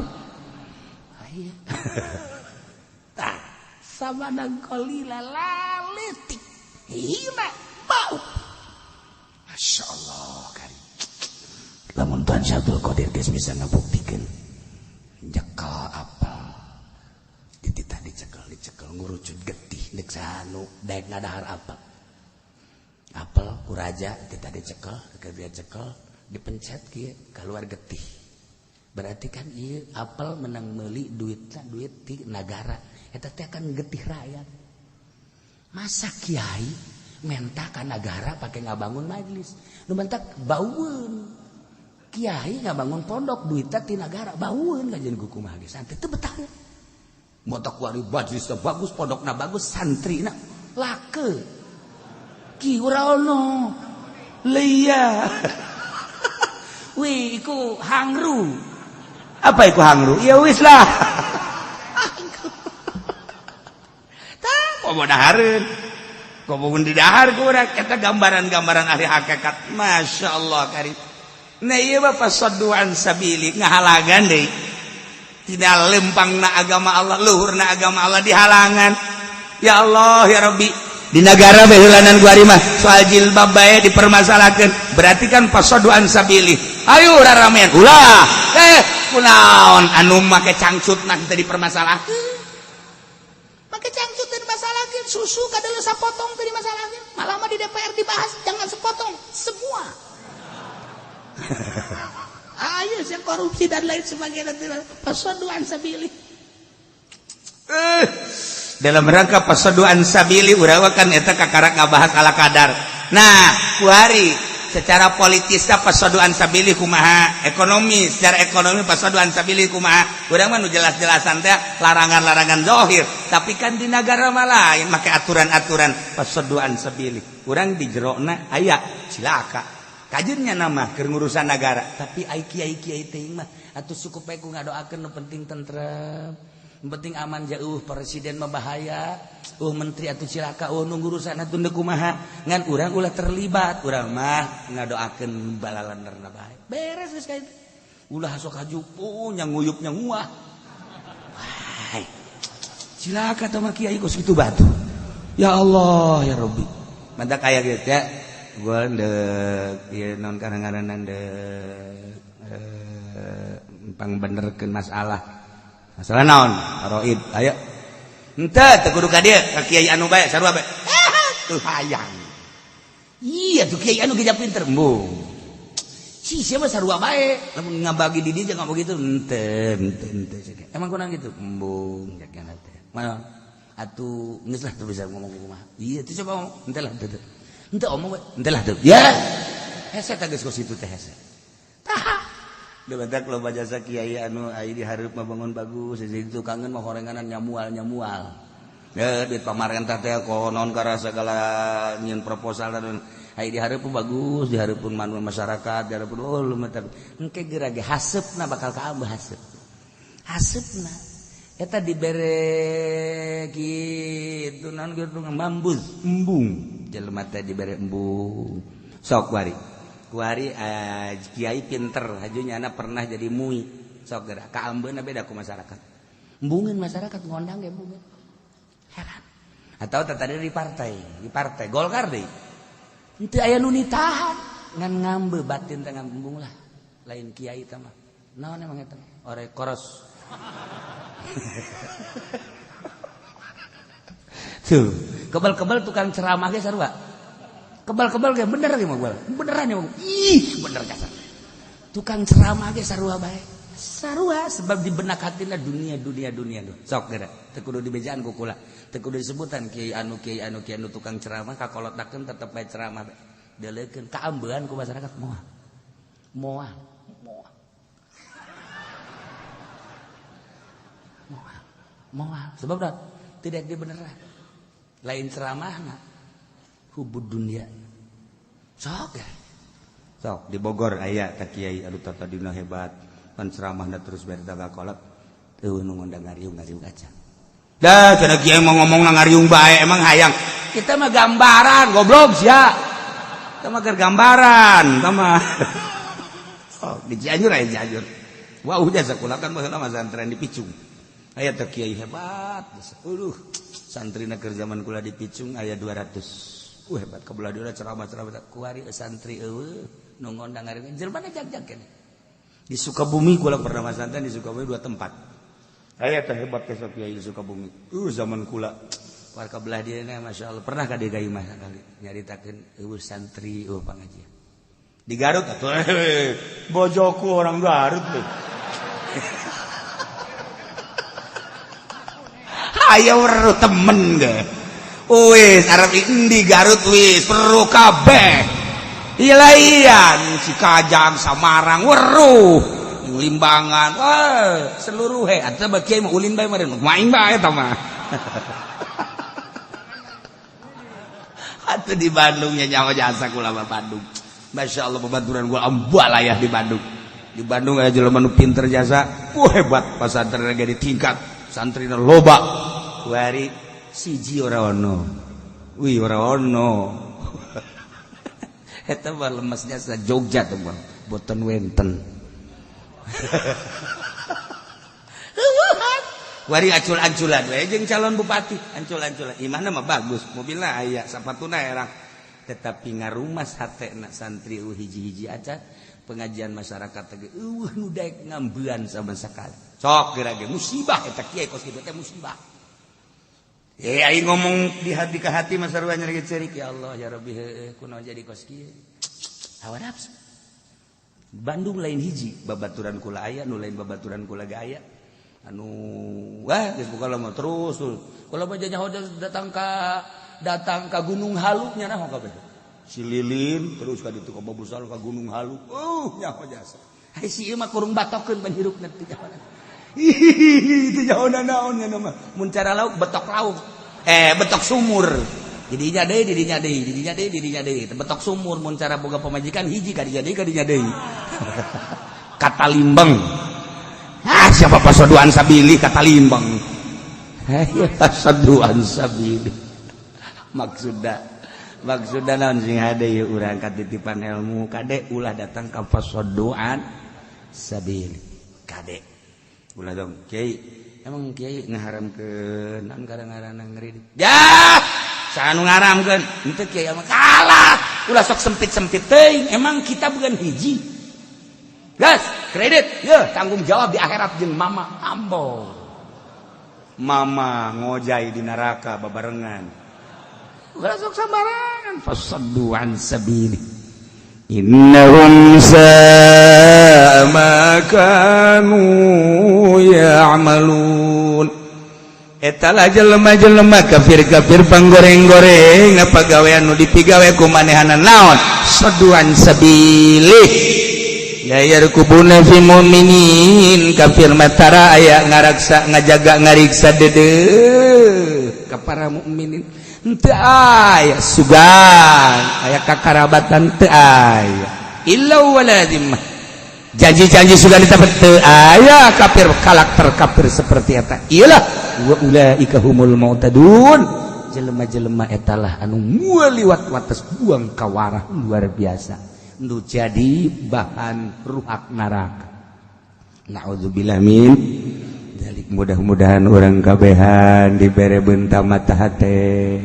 S1: Aya. Tah samadang qalila laletik hina bau. Masya Allah kari. Lamun Tuan Syekh Abdul Qadir geus bisa ngabuktikeun nyekel apel dititah dicekel dicekel ngurucut getih deuk sanu daek ngadahar apel. Apel ku raja dititah dicekel, dia cekel dipencet kieu keluar getih. Berarti kan ieu apel menang meuli duitna duit ti nagara. Eta teh kan getih rakyat. Masa kiai menta ka nagara pake ngabangun majelis. Nu mentak baueun. Kiai ngabangun pondok duitna ti nagara baueun kajian ku kumaha ge santri teu betah. Motak wari majelisna bagus, pondokna bagus, santrina lake. Ki ora ono. Leia. Wih, iku hangru. Apa iku hangru? Ya wis lah. Tah, komo dahareun. Komo di dahar ku urang eta gambaran-gambaran ahli hakikat. Masya Allah karim. Nah ieu mah fasaddu an sabili ngahalangan deui. Tidak lempangna agama Allah, luhurna agama Allah dihalangan. Ya Allah ya Rabbi. Di negara beheulanan gua mah soal jilbab bae dipermasalahkeun. Berarti kan fasaddu an sabili. Ayo raramean ulah. Kunaon anu make cangcutna teu dipermasalahkeun. Make cangcut teu dimasalahkeun, susu kadeuleus sapotong teu dimasalahkeun. Malah mah di DPR dibahas jangan sepotong, semua. Ayo yang korupsi dan lain sebagainya fasaddu an sabili. Dalam rangka fasaddu an sabili urang kan eta kakara ngabahas ala kadar. Nah, kuari secara politisnya fasaddu an sabili kumaha, ekonomi secara ekonomi fasaddu an sabili kumaha. Urang mah nu jelas-jelasan teh larangan-larangan zahir, tapi kan di nagara mah lain make aturan-aturan fasaddu an sabili. Urang di jerona aya cilaka. Kajennya nama keur ngurusan nagara, tapi ai kiai-kiai teh mah atuh cukup bae ku ngadoakeun nu penting tentrem, nu penting aman jauh presiden mah bahaya, menteri atuh cilaka, nu ngurusan atuh deuk kumaha, ngan urang ulah terlibat, urang mah ngadoakeun balalanderna bae. Beres geus ka itu. Ulah sok hajupu nya nguyupnya nguah. Wah. Cilaka teh mah kiai kos kitu batu. Ya Allah ya Rabbi. Mantak aya kieu teh. Gua ndek ieu naon kadang-kadang ndek pangbenerkeun masalah. Masalah naon? Roid. Ayo. Henteu teu kudu ka dieu, ka kiai anu bae sarua bae. Tuh hayang. Iya tuh kiai anu geus pinter. Embung. Si sia mah sarua bae. Lamun ngabagi di dieu jangan begitu. Henteu, henteu, henteu. Emang kurang gitu. Embung jaga teh. Mana? Atuh geus lah teu bisa ngomong kumaha. Iya tuh coba ngomong. Henteu lah henteu. Henteu omong we, henteu lah teu. Ya. Hese teh geus kos kitu teh hese. Tah. Da batak loba jasa kiai anu ai di hareup mah bangun bagus, di tukangeun mah horenganan nyamual-nyamual. Ya duit pamarentah teh konon karena segala nyieun proposal dan ai di hareup bagus, di hareupeun manu masyarakat, di hareupeun oh lu mah engke geura ge haseupna bakal kaambeuh haseup. Haseupna eta dibere kitu naon kitu mambuz, embung. Jelema teh dibere embung. Sok kuari. Kuari kiai pinter, hajunya anak pernah jadi mui. Sok geura kaambeuna beda ku masyarakat. Embungeun masyarakat ngondang ge embungeun. Heran. Atau tadi di partai Golkar deui. Henteu aya nu nitahan, ngan ngambe batin teh ngambung lah. Lain kiai teh mah. Naon emang eta? Ore koros. Tuh, kebal-kebal tukang ceramah ge sarua. Kebal-kebal ge bener ge mah beneran ya. Ih, bener kasar. Tukang ceramah ge sarua bae. Sarua sebab di benak hatina dunia dunia dunia tuh. Sok geura, teu kudu dibejaan ku kula. Teu kudu disebutan kiai anu kiai anu kiai anu tukang ceramah kakolotakeun tetep bae ceramah bae. Deuleukeun kaambean ku masyarakat moal. Moal, moal. Moal. Moal. Sebab dah tidak dibeneran. Lain ceramahna hubud dunia. Sok ya. Sok di Bogor aya ka kiai anu tadina hebat, pan ceramahna terus bari kolot. Teu nu ngondang ngariung-ngariung aja. Dah cenah kiai mau ngomong ngariung bae emang hayang. Kita mah gambaran goblok sia. Kita mah keur gambaran, kita mah. Sok di Cianjur aya Cianjur. Wah udah sakola kan baheula mah santren di Picung. Aya teh kiai hebat. Aduh, santrina keur zaman kula di Picung aya 200. Hebat kabelah dieu ceramah-ceramah kuari santri eueuh Nu ngondang ngareun jelema jag-jag keneh. Di Sukabumi kula pernah masantren, di Sukabumi dua tempat. Aya teh hebat ke kiai di Sukabumi. Zaman kula warga belah dia, Masya Allah, pernah ka dieu mah sakali nyaritakeun eueuh santri, eueuh pangajian. Di Garut atuh bojoku orang Garut tuh. Ayo weruh temen ge. Wis arep endi Garut wis weruh kabeh. Ilaian Cikajang Samarang weruh Limbangan, wah seluruh he atuh mah kiai mah ulin bae meureun main bae eta mah. Atuh di Bandung nya nyawa jasa kula mah Bandung. Masya Allah babaturan gua ambalayah di Bandung. Di Bandung aya jelema nu pinter jasa, wah hebat pasantren ge di tingkat santrina loba. Kuari siji ora ono. Wih ora ono. Eta mah lemesnya sa Jogja tuh mah, boten wenten. Wari acul-aculan we jeung calon bupati, ancul-anculan. Imahna mah bagus, mobilna aya, sapatuna erang. Tetapi ngarumas hatena santri hiji-hiji aja pengajian masyarakat teh eueuh nu daek ngambean sama sekali. Sok geura ge musibah eta kiai kos kitu teh musibah. Aing ngomong di hati ke hati mah sarua nyeri ceurik, ya Allah ya Rabbi heueuh kunaon jadi kos kieu. Hawa nafsu. Bandung lain hiji babaturan kula aya, nu lain babaturan kula ge aya. Anu wah geus buka mah terus tuh. Kula mah nyaho datang ka Gunung Halu nya naon kabeh. Si Lilin terus ka ditu ka Babusal ka Gunung Halu. Nyaho jasa. Hai si ieu mah kurung batokeun ban hirupna teh nyaho. Ih, teu nyaho naon nya mah. Mun cara lauk betok lauk. Betok sumur. Didinya deui, didinya deui, didinya deui, didinya deui. Betok sumur mun cara boga pamajikan hiji ka dinya deui, ka dinya deui. Kata limbeng. Ah, siapa pasoduan sabili kata limbeng. Ayo pasoduan sabili. Maksudna naon sing hade ieu urang katitipan ilmu kade ulah datang ka pasoduan sabili. Kade. Ulah dong, kiai. Emang kiai ngaharamkeun naon kadang-kadang ngeureun. Yah! Saha nu ngaramkeun? Henteu kiai mah kalah. Ulah sok sempit-sempit teuing. Emang kita bukan hiji. Gas, kredit, ya tanggung jawab di akhirat jeung mama ambo. Mama ngojai di neraka babarengan. Ulah sok sambarangan. Fasaddu an sabili.
S2: Innahum sa'a ma kanu ya'malun.
S1: Eta lah jelema-jelema kafir-kafir panggoreng-goreng pagawean nu dipigawe ku manehana naon? Saduan sabili. La yarqubuna fi mu'minin, kafir matara aya ngaraksa ngajaga ngariksa deudeuh ka para mukminin. Henteu aya sugan, aya kakarabatan teu aya. Illa wala dhimmah. Janji-janji sugan ditepet teu aya kafir karakter kafir seperti eta. Iyalah wa ulaika humul mu'tadun. Jelema-jelema etalah anu liwat wates buang kawarah luar biasa. Nu jadi bahan ruhak neraka. Na'udzubillah min dzalik.
S2: Mudah-mudahan orang kabehan dibere benta mata hate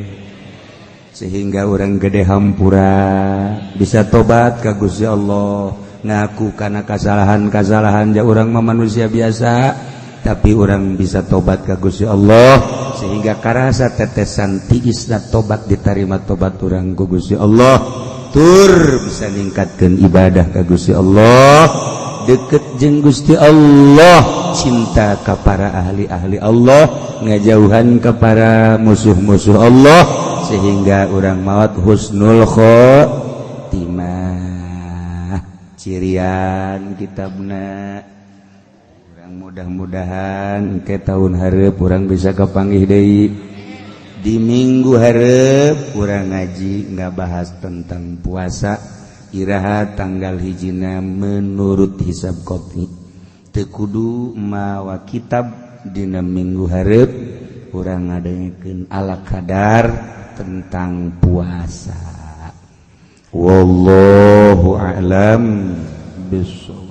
S2: sehingga orang gede hampura bisa tobat ka Gusti Allah, ngaku karena kesalahan-kesalahan ja orang mah manusia biasa, tapi orang bisa tobat ka Gusti Allah sehingga karasa tetesan tiisna tobat diterima tobat orang ku Gusti Allah, tur bisa ningkatkan ibadah ka Gusti Allah, deket jeung Gusti Allah, cinta ka para ahli-ahli Allah, ngajauhan ke para musuh-musuh Allah, sehingga orang maut husnul khotimah. Cirian kitabna urang mudah-mudahan ke tahun hareup urang bisa kapanggih deui di minggu hareup. Urang ngaji nggak bahas tentang puasa, iraha tanggal hijina menurut hisab qot'i, teu kudu mawa kitab. Dina minggu hareup urang ngadengekeun ala kadar tentang puasa. Wallahu a'lam bissawab.